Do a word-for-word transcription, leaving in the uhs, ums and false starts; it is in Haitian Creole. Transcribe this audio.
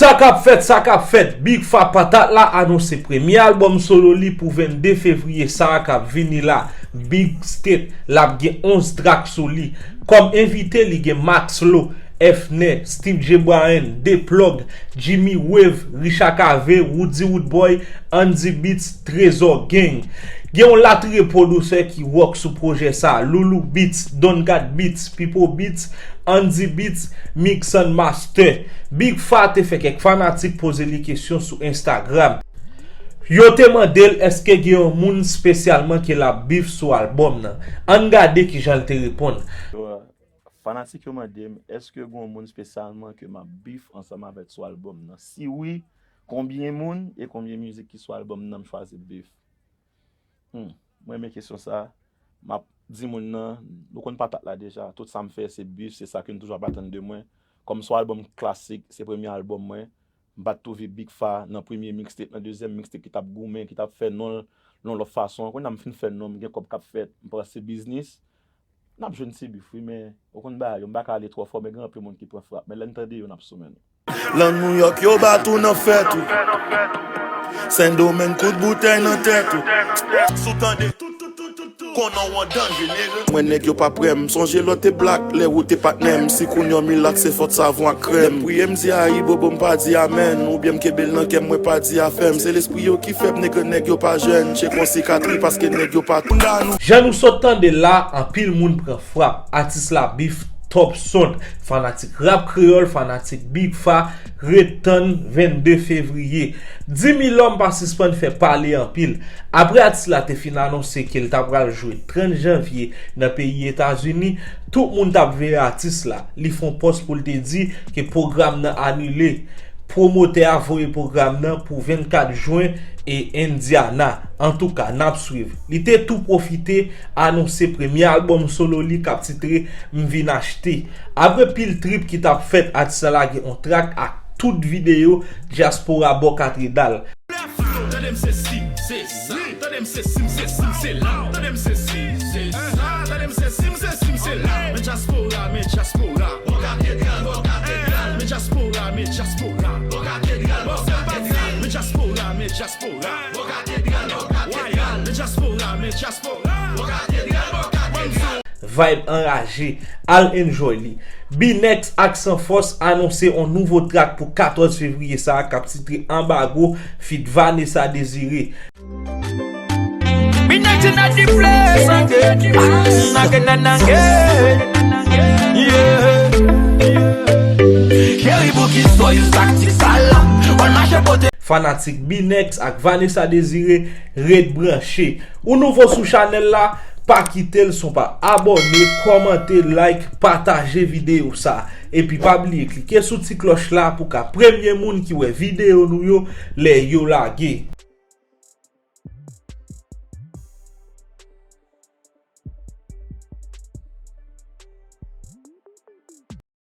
Sa k ap fèt, sa k ap fèt, Big Fa Patat la anonse premye albòm solo li pou vennde fevriye sa a k ap vini la. Big State, l ap gen onz trak sou li. Kòm envite, li gen Maxlo, Fnè, Steve J. Bryan, The Plug, Jimmy Wave, Richard Cavé, Roody Roodboy, Andy Beats, Trezò Gang. Gen yon latriye pwodisè ki wòk sou pwojè sa, Loulou Beats, Don Gad Beats, Pipo Beats, Andy Beats, Mix and Master. Big Fa te fè kèk fanatik poze li kesyon sou Instagram. Yo te mande l èske gen yon moun espesyalman ke l ap beef sou albòm nan. Ann gade kijan l te reponn. Fanatik yo mande m, èske gen yon moun espesyalman ke m ap beef ansanm avèk sou albòm nan? Si wi, konbyen moun e konbyen mizik ki sou albòm nan m chwazi beef? Hmm, mwen renmen kesyon sa. M ap di moun nan, nou konn Patat la deja. Tout sa m fè, se beef, se sa ke nou toujou ap atann de mwen. Kòm se yon albòm klasik, se premye albòm mwen. M pa t twouve Big Fa nan premye mixtape, nan dezyèm mixtape ki t ap goumen, ki t ap fè non l yon lòt fason. Kounye a m fin fè non m, gen kòb k ap fèt, m panse biznis. N ap jwenn ti beef wi, men ou konn bagay yo, m pa ka ale twò fò, men gen anpil moun ki pran frap, men lè n tande yo, n ap sou men nou. Lan Nouyòk yo bat ou nan fèt ou. Sendomeng kout boutèy nan tèt ou. Si w tande tout, tout, tout, tout, tout, konnen w an danje, nèg. Mwen nèg yo pa prè m. Sonje lè w te blak, lè ou te patnè m. Si kounye w milat, se fòt savon ak krèm. Priye m di ayi bobo, m pa di amèn. Oubyen m kenbe l nan kè m, mwen pa di afè m. Se lespri yo ki fèb, nèg, nèg yo pa jèn. Tchek yon sikatri paske nèg yo pa konn dan nou. Jan nou sot tande l la, anpil moun pran frap. Atis la beef Top Sound. Fanatik rap kreyòl, fanatik Big Fa, ret tann vennde fevriye. Dimi Lòm pa sispann fè pale anpil. Apre atis la te fin anonse ke l ta pral jwe trant janvye nan peyi Etazini, tout moun t ap veye atis la. Li fè yon pòs pou l te di ke pwogram nan anile. Pwomotè a voye pwogram nan pou vennkat jen e Indiana. Antouka, n ap swiv. Li te tou pwofite anonse premye albòm solo li k ap titre M Vin Achte. Apre pil trip ki t ap fèt, atis la lage yon trak ak tout videyo dyaspora bò Katedral. Tande m se si, se sa. Tande m se si, m se si, m se la. Tande m se si, se sa. Tande m se si, m se si, m se la. Men dyaspora, men dyaspora. Bò Katedral, bò Katedral. Men dyaspora, men dyaspora. Bò Katedral, bò Katedral. Men dyaspora, men dyaspora. Bò Katedral, bò Katedral. Men dyaspora, men dyaspora. Bò Katedral, bò Katedral. Vibe anraje, al enjoy li. B-Nex ak San Fòs anonse yon nouvo trak pou katòz fevriye sa a k ap titre Anbago feat Vanessa Désiré. B-Nex inna di place again. Again and again. Yeah. Cheri, pou ki so use taktik sa la? Wal mache pote. Fanatik B-Nex ak Vanessa Désiré, ret branche. Ou nouvo sou chanèl la, pa kite l san w pa abòne, kòmante, like, pataje videyo sa. Epi pa bliye klike sou ti klòch la pou w ka premye moun ki wè videyo nou yo lè yo lage.